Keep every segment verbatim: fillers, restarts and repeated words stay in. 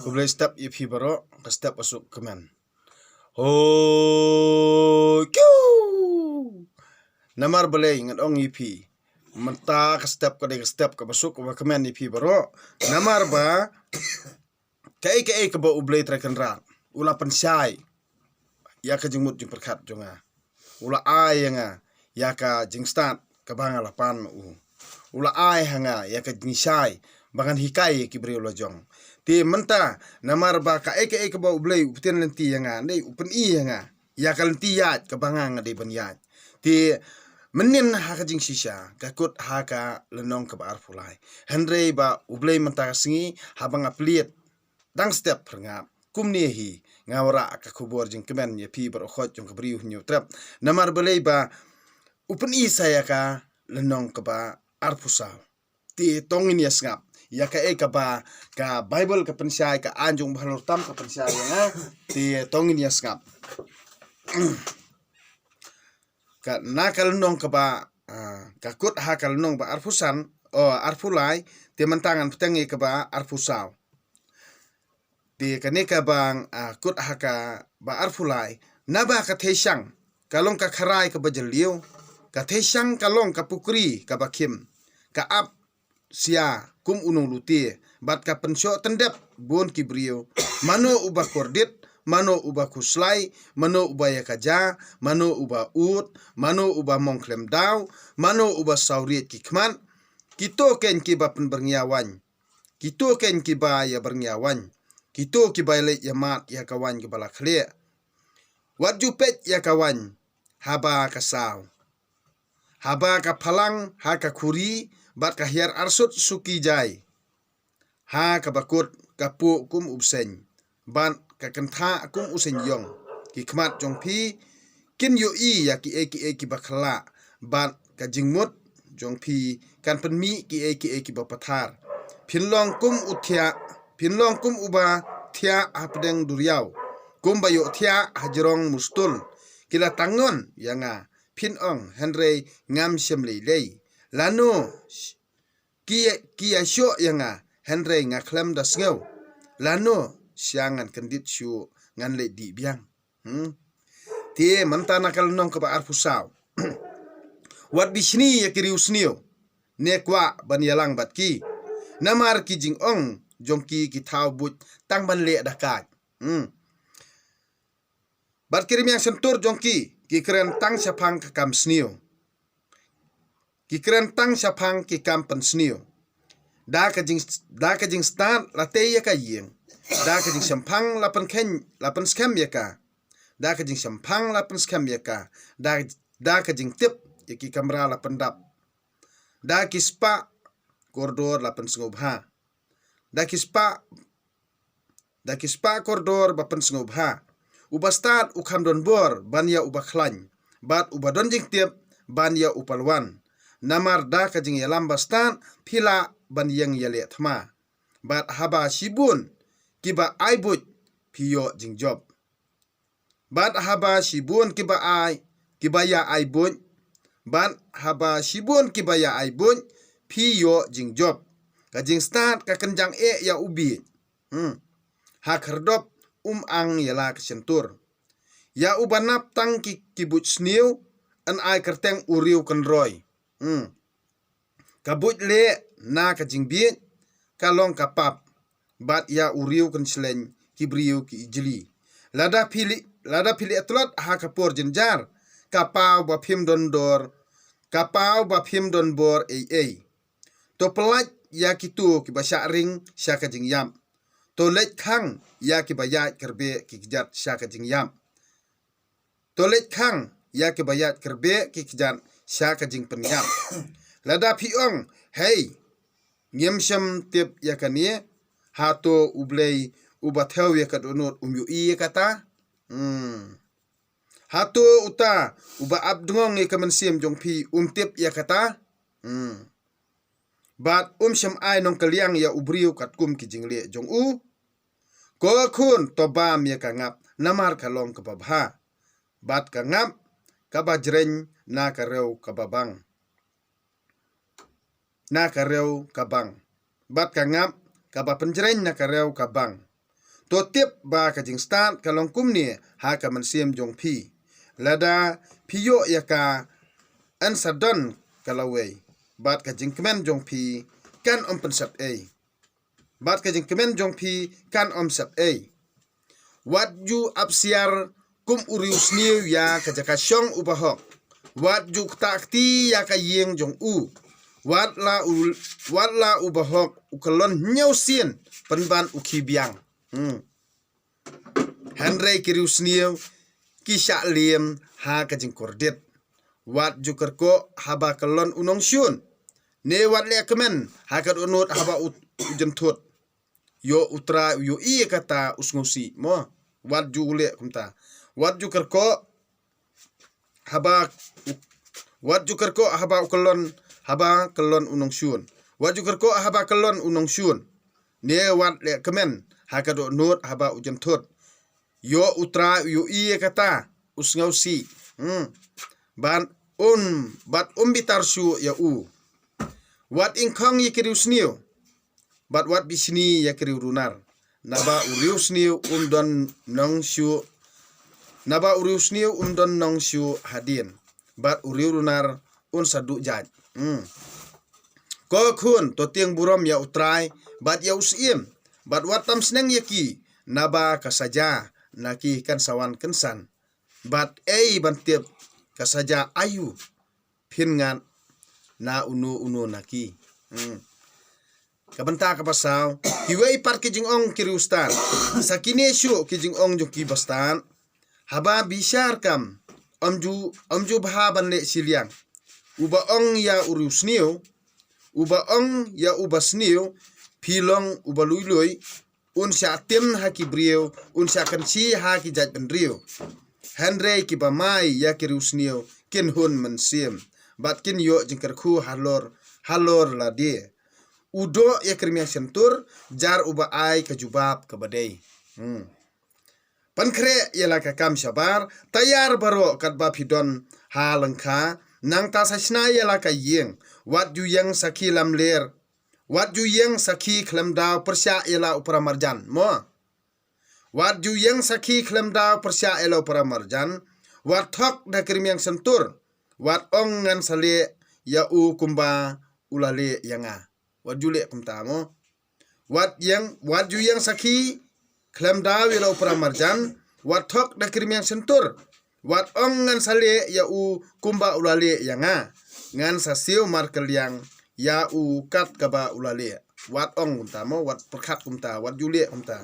Khublei step ïa phi baroh, ka step ba suk kmen. Hoi kiu. Namar balei ngan ong ïa phi, mynta ka step ka dei ka step kaba suk kaba kmen ïa phi baroh. Namar ba kaei kaei kaba U Blei Trai Kynrad u la pynshai ïa ka jingmut jingpyrkhat jong nga. U la ai ïa nga ïa ka jingstad kaba nga la pan ma u. U la ai ha nga ïa ka jingshai ba ngan hikai ïa ki briew la jong. Te mynta namar ba kaei kaei kaba U Blei u pyntip lynti ïa nga, dei u pyni ïa nga ïa ka lynti ïaid kaba nga nga dei ban ïaid. Te mynnin ha ka jingshisha ka kut ha ka lynnong kaba arphew lai. Hynrei ba U Blei mynta ka sngi haba nga plie dang step pyrngap. Kumne hi nga wanrah ka khubor jingkmen ïa phi baroh khoit jong ka Bri U Hynñiewtrep. Namar balei ba u pyni sa ïa ka lynnong kaba arphew saw. Te to ngin ïa sngap ïa kaei kaba ka Baibl ka pynshai, ka aiñ jong U Bahalor tam ka pynshai ïa nga. Te to ngin ïa sngap. Ka na ka lynnong kaba, ah, ka kut ha ka lynnong ba arphew san, o arphew lai, te mynta ngan bteng ïa kaba arphew saw. Te kane kaba, ah, kut ha kaba arphew lai, naba ka theieshang ka long ka kharai kaba jylliew, ka theieshang ka long ka pukri kaba khim, ka ap sia kum u nonglute, bad ka pynshoh tyndep bun ki briew. Mano uba kordit, mano uba khuslai, mano uba ïa ka ja, mano uba ud, mano uba mong khlem daw, mano uba saw riej ki khmat. Kito kein kiba pynbyrngia waiñ, kito kein kiba ïa byrngia waiñ, kito kiba leit ïa mad ïa ka waiñ kaba la khlieh. Wat ju peit ïa ka waiñ haba ka saw, haba ka phalang ha ka khuri, bad ka hiar arsut suki jai. Ha kaba kut ka puh kum u bseiñ, bad ka kynthah kum u seiñ ïong. Ki khmat jong phi kin ïohi ïa kiei kiei kiba khyllah, bad ka jingmut jong phi kan pynmih kiei kiei kiba pathar. Phin long kum u thiah, phin long kum uba thiah hapdeng duriaw, kumba ïoh thiah hajrong mustul. Ki la tangnon ïa nga, phin ong, hynrei ngam shym lei lei. Lano ki, ki ïa shoh ïa nga, hynrei nga khlem da sngew. Lano sha ngan kyndit shuh, ngan leit dih biang. Hmm. Te mynta na ka lynnong kaba arphew saw. Wat bishni ïa ki riewsniew, ne kwah ban ïalang bad ki. Namar ki jingong jong ki ki thaw buit tang ban leh da kait. Hmm. Bad ki rmiang shyntur jong ki ki kren tang shaphang ka kam sniew. Ki kren tang shaphang ki kam pynsniew. Da ka jing, da ka jingstad la tei ïa ka ïing. Da ka jingshemphang la pynkheiñ, la pynskhem ïa ka. Da ka jingshemphang la pynskhem ïa ka. Da, da ka jingtip ïa ki kamra la pyndap. Da ki spah kordor la pynsngewbha. Da ki spah Da ki spah kordor ba pynsngewbha. Uba stad u kham don bor ban ïa uba khlaiñ, bad uba don jingtip ban ïa u palwan. Namar da ka jingïalam ba stad phi lah ban ïeng ïaleh thma. Bad haba shibun kiba ai buit phi ïoh jingjop. Bad haba shibun kiba ai, kiba ïa ai buit. Bad haba shibun kiba ïa ai buit phi ïoh jingjop. Ka jingstad ka kynjang eh ïa u bieit. Hmm. Ha khyrdop um ang ïa la ka shyntur. Ïa uba nap tang ki, ki buit sniew yn ai kyrteng u riew kynroi. Hmm. Ka buit leh na ka jingbieit ka long ka pap, bad ïa u riew kynshleng ki briew ki ijli. Lada phi leh, lada phi leh tlot ha ka por jynjar, ka paw ba phim don dor, ka paw ba phim don bor ei ei. To pyllait ïa kito kiba shah ring sha ka jingïap. To leit khang ïa kiba ïaid kyrbeh ki kjat sha ka jingïap. To leit khang ïa kiba ïaid kyrbeh ki kjat sha ka jingpynïap. Lada phi ong, hei, ngim shym tip ïa kane, hato U Blei uba thew ïa ka dohnud um ïohi ïa kata? Hmm. Hato uta uba ap dngong ïa ka mynsiem jong phi um tip ïa kata? Hmm. Bad um shym ai nongkylliang ïa u briew katkum ki jingleh jong u. Ko khun, to bam ïa ka ngap, namar ka long kaba bha. Bad ka ngap kaba jreng na ka rew kaba bang. Na ka rew ka bang. Bad ka ngap kaba pynjreng na ka rew ka bang. To tip ba ka jingstad ka long kumne ha ka mynsiem jong phi. Lada phi ïoh ïa ka, yn sa don ka lawei, bad ka jingkmen jong phi kan ym pynsep ei. Bad ka jingkmen jong phi kan ym sep ei. Wat ju ap siar kum u riewsniew ïa ka jaka shong u bahok. Wat ju ktah kti ïa ka ïing jong u. Wat la u, wat la u bahok u kyllon hynñiew sien pynban u khie biang. Hmm. Hynrei ki riewsniew ki shah liem ha ka jingkordit. Wat ju kyrkhu haba kyllon u nongshun, ne wat leh kmen ha ka dohnud haba u, u jynthut. Ïoh u trai u ïohi ïa kata u sngewsih mo. Wat ju leh kumta. Wat ju kyrkhu haba u, wat ju kyrkhu haba u kyllon, haba kyllon u nongshun. Wat ju kyrkhu haba kyllon u nongshun, ne wat leh kmen ha ka dohnud haba u jynthut. Ïoh u trai u ïohi ïa kata u sngewsih. Hmm. Bad um, bad um bitar shuh ïa u. Wat ingkhong ïa ki riewsniew, bad wat bishni ïa ki riewrunar. Naba u riewsniew um don nong shuh, naba u riewsniew um don nong shuh hadien, bad u riewrunar un sa duh jait. Hmm. Ko khun, to tieng burom ïa u trai bad ïa u syiem, bad wat tam sneng ïa ki, naba ka saja na ki kan sa wan kynsan. Bad ei ban tip ka saja aïu phin ngat na uno uno na ki. Hmm. Ka bynta kaba saw, kiwei pat ki jingong ki riewstad, sa kine shuh ki jingong jong ki bastad. Haba bishar kam, ym ju, ym ju bha ban leh shiliang. Uba ong ïa u riewsniew, uba ong ïa u basniew, phi long uba lui lui, un shah tim ha ki briew, un shah kynshi ha ki jaitbynriew. Hynrei kiba mai ïa ki riewsniew kin hun mynsiem, bad kin ïoh jingkyrkhu halor, halor lade. U doh ïa ki rmiang shyntur, jar uba ai ka jubab kaba dei. Hmm. Pynkhreh ïa la ka kam shabar, taiar baroh katba phi don ha lyngkha, nangta sa shna ïa la ka ïing, wat ju ïeng sakhi lamler, wat ju ïeng sakhi khlem daw pyrshah ïa la u para marjan, mo. Wat ju ïeng sakhi khlem daw pyrshah ïa la u para marjan, wat thok da ki rmiang shyntur, wat ong ngan sa leh ïa u kumba u la leh ïa nga. Wat ju leh kumta mo. Wat ïeng, wat ju ïeng sakhi khlem daw ïa la u para marjan, wat thok da ki rmiang shyntur, wat ong ngan sa leh ïa u kumba u la leh ïa nga. Ngan sa siew markylliang ïa u kat kaba u la leh. Wat ong kumta mo, wat pyrkhat kumta, wat ju leh kumta.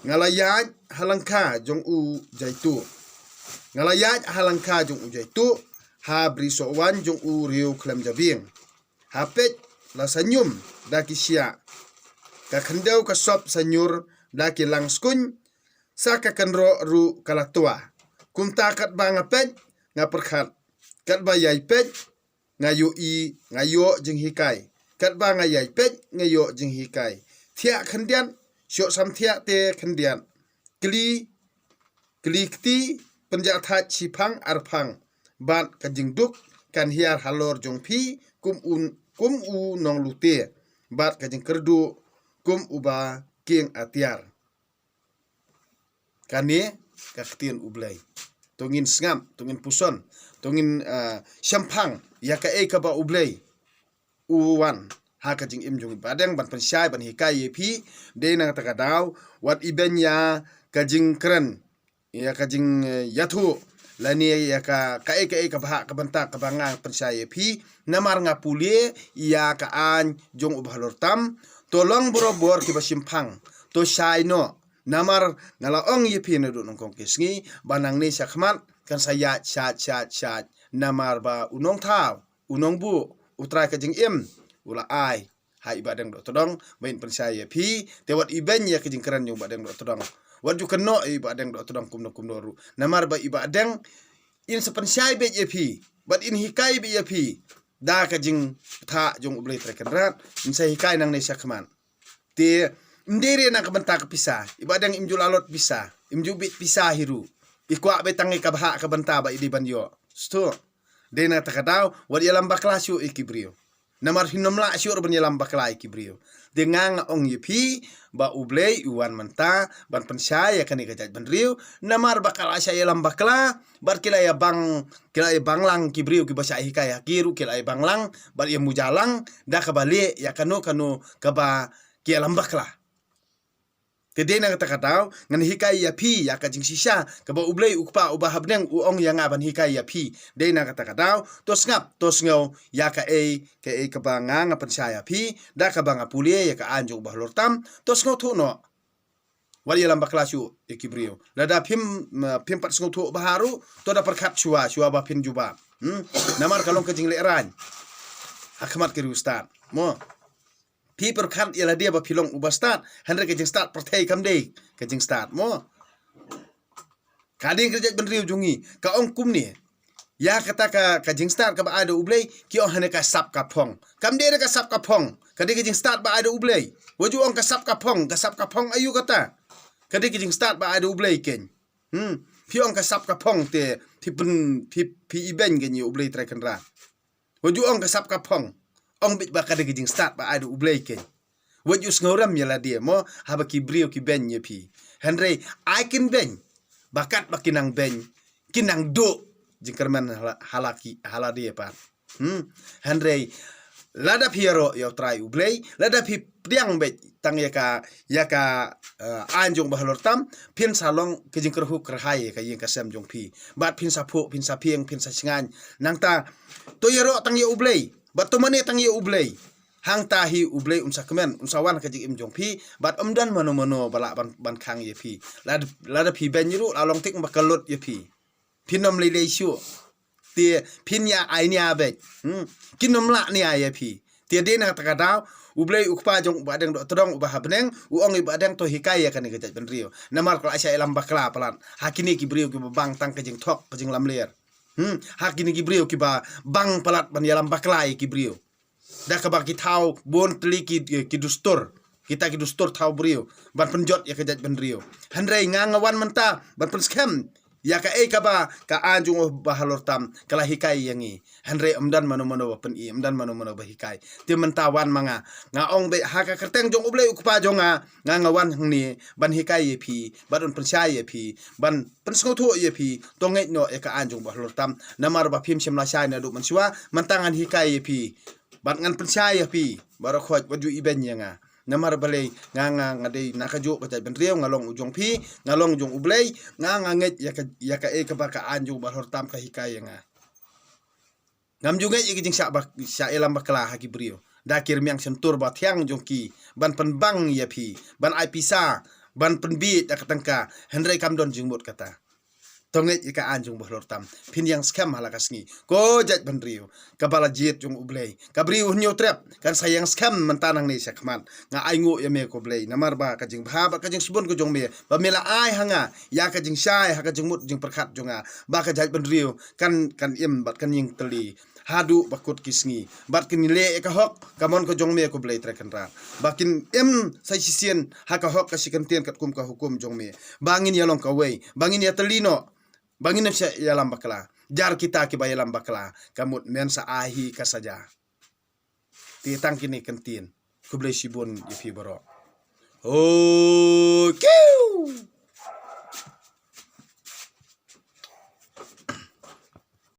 Nga la ïaid ha lyngkha jong u jaituh. Nga la ïaid ha lyngkha jong u jaituh, ha bri sohwan jong u riew khlem jabieng. Ha peit la sa ñium da ki shiah, ka khyndew ka sop sa ñiur da ki lang skuñ, sa ka kynroh ruh ka la twa. Kumta katba nga peit, nga pyrkhat, katba ïai peit, nga ïohi, nga ïoh jinghikai. Katba nga ïai peit, nga ïoh jinghikai. Thiah khyndiat, shoh samthiah te khyndiat. Kli, kli kti, pynjah thait shiphang arphang. Bad ka jingduk kan hiar halor jong phi, kum u, kum u nonglute. Bad ka jingkyrduh, kum uba kieng atiar. Kane ka ktien U Blei. To ngin sngap, to ngin puson, to ngin, ah, shemphang ïa kaei kaba U Blei u wan ha ka jingim jong i Bah Deng ban pynshai ban hikai ïa phi. Dei na kata ka daw, wat ibeiñ ïa ka jingkren, ïa ka jing, eh, ïathuh lane ïa ka, kaei kaei ka bhah ka bynta kaba nga pynshai ïa phi. Namar nga pule ïa ka aiñ jong u Bahalor Tam. To long borabor kiba shemphang, to shai noh. Namar nga la ong ïa phi naduh nyngkong ki sngi ba nangne shakhmat kan sa ïaid shait shait shait. Namar ba u nongthaw, u nongbuh, u trai ka jingim u la ai ha i Bah Deng Dohtdong ba in pynshai ïa phi. Te wat ibeiñ ïa ka jingkren jong Bah Deng Dohtdong. Wat ju kynnoh ïa i Bah Deng Dohtdong kumno kumno ruh. Namar ba i Bah Deng in sa pynshai beit ïa phi bad in hikai beit ïa phi da ka jingthoh jong U Blei Trai Kynrad. In sa hikai nangne shakhmat. Te ym dei re na ka bynta ka pisa. I Bah Deng im ju lalot pisa, im ju bit pisa hi ruh. I kwah beit tang ïa ka bhah ka bynta ba i dei ban ïoh. Sdang. Dei na kata ka daw wat ïalam bakla shuh ïa ki briew. Namar phin ym lah shuh ban ïalam bakla ïa ki briew. Te nga nga ong ïa phi ba U Blei u wan mynta ban pynshai ïa kane ka jaitbynriew. Namar ba ka la shah ïalam bakla bad ki la ïa bang, ki la ïa bang lang ki briew kiba shah hikai ha ki ruh ki la ïa bang lang bad ïa muja lang da kaba leh ïa kano kano kaba ki ïalam bakla. Te dei na kata ka daw ngan hikai ïa phi ïa ka jingshisha kaba U Blei U Kpa uba ha bneng u ong ïa nga ban hikai ïa phi. Dei na kata ka daw to sngap to sngew ïa kaei kaei kaba nga nga pynshai ïa phi da kaba nga pule ïa ka aiñ jong U Bahalor Tam. To sngewthuh noh. Wat ïalam bakla shuh ïa ki briew. Lada phim, phim pat sngewthuh bha ruh to da pyrkhat shuwa shuwa ba phin jubab. Hmm? Namar ka long ka jinglehrain ha khmat ka riewstad. Mo. Phi pyrkhat ïa lade ba phi long uba stad, hynrei ka jingstad pyrthei kam dei ka jingstad mo. Ka dei ka jaitbynriew jong ngi ka ong kumne. Ïa kata ka, ka jingstad kaba ai da U Blei ki ong hangne ka sap ka phong. Kam dei ka sap ka phong. Ka dei ka jingstad ba ai da U Blei. Wat ju ong ka sap ka phong, ka sap ka phong aïu kata. Ka dei ka jingstad ba ai da U Blei keiñ. Hmm. Phi ong ka sap ka phong te phi pyn, phi, phi ibeiñ keiñ ïa U Blei Trai Kynrad. Wat ju ong ka sap ka phong. Ong beit ba ka dei ka jingstad ba ai da U Blei keiñ. Wat ju sngewrem ïa lade mo haba ki briew ki beiñ ïa phi. Hynrei ai kin beiñ ba katba ki nang beiñ ki nang duh jingkyrmen ha la, ha la ki, ha lade pat. Hmm. Hynrei lada phi ïaroh ïa U Trai U Blei, lada phi pdiang beit tang ïa ka, ïa ka, eh, aiñ jong U Bahalor Tam, phin sa long ka jingkyrhuh kyrhai ïa ka ïing ka sem jong phi. Bad phin sa phuh, phin sa phieng, phin sa shngaiñ. Nangta to ïaroh tang ïa U Blei bad to mane tang ïa U Blei. Hangta hi U Blei un sa kmen, un sa wan ka jingim jong phi bad ym don mano mano ba lah ban, ban khang ïa phi. Lada, lada phi beiñ ruh la long tik ba ka lut ïa phi. Phin ym lei lei shuh. Te phin ïa ai nia beit. Hmm. Kin ym lah nia ïa phi. Te dei na kata ka daw U Blei U Kpa jong U Bahdeng Dohtdong uba ha bneng u ong ïa U Bahdeng to hikai ïa kane ka jaitbynriew. Namar ka la shah ïalam bakla palat ha kine ki briew kiba bang tang ka jingthok ka jinglamler. Hmm. Ha kine ki briew kiba bang palat ban ïalam bakla ïa ki briew. Da kaba ki thaw bun tylli ki, ki dustur. Kita ki dustur thaw briew ban pynjot ïa ka jaitbynriew. Hynrei nga nga wan mynta ban pynskhem ïa kaei kaba ka aiñ jong U Bahalor Tam ka la hikai ïa ngi. Hynrei ym don mano mano ba pyni, ym don mano mano ba hikai. Te mynta wan ma nga, nga ong beit ha ka kyrteng jong U Blei U Kpa jong nga, nga nga wan hangne ban hikai ïa phi, ban pynshai ïa phi, ban pynsngewthuh ïa phi. To ngeit noh ïa ka aiñ jong U Bahalor Tam. Namar ba phim shym la shai naduh mynshuwa, mynta ngan hikai ïa phi. Bad ngan pynshai ïa phi baroh khoit, wat ju ibeiñ ïa nga. Namar balei nga, nga, nga dei na kajuh ka jaitbynriew, nga long u jong phi, nga long jong U Blei. Nga, nga ngeit ïa ka, ïa kaei kaba ka aiñ jong U Bahalor Tam ka hikai ïa nga. Ngam ju ngeit ïa ka jingshah bak, shah ïalam bakla ha ki briew da ki rmiang shyntur ba thiang jong ki ban pynbang ïa phi, ban ai pisa, ban pynbieit da ka tyngka. Hynrei kam don jingmut kata. To ngeit ïa ka aiñ jong U Bahalor Tam. Phin ïeng skhem ha la ka sngi ko jaitbynriew. Kaba la jied jong U Blei, ka briew u Hynñiewtrep kan sa ïeng skhem mynta nangne shakhmat. Nga ainguh ïa me ko Blei namar ba ka jingbha bad ka jingshibun ka jong me ba me la ai ha nga ïa ka jingshai ha ka jingmut jingpyrkhat jong nga ba ka jaitbynriew kan, kan im bad kan ïeng tylli haduh ba kut ki sngi bad kin leh ïa ka hok ka mon ka jong me ko Blei Trai Kynrad. Ba kin im sa shisien ha ka hok ka shi kyntien katkum ka hukum jong me. Ba ngin ïalong kawei, ba ngin ïatylli noh, ba ngin ym shah ïalam bakla. Jar kita kiba ïalam bakla ka mut men sa ai hi ka saja. Te tang kine ki kyntien. Khublei shibun ïa phi baroh. Ho kiu.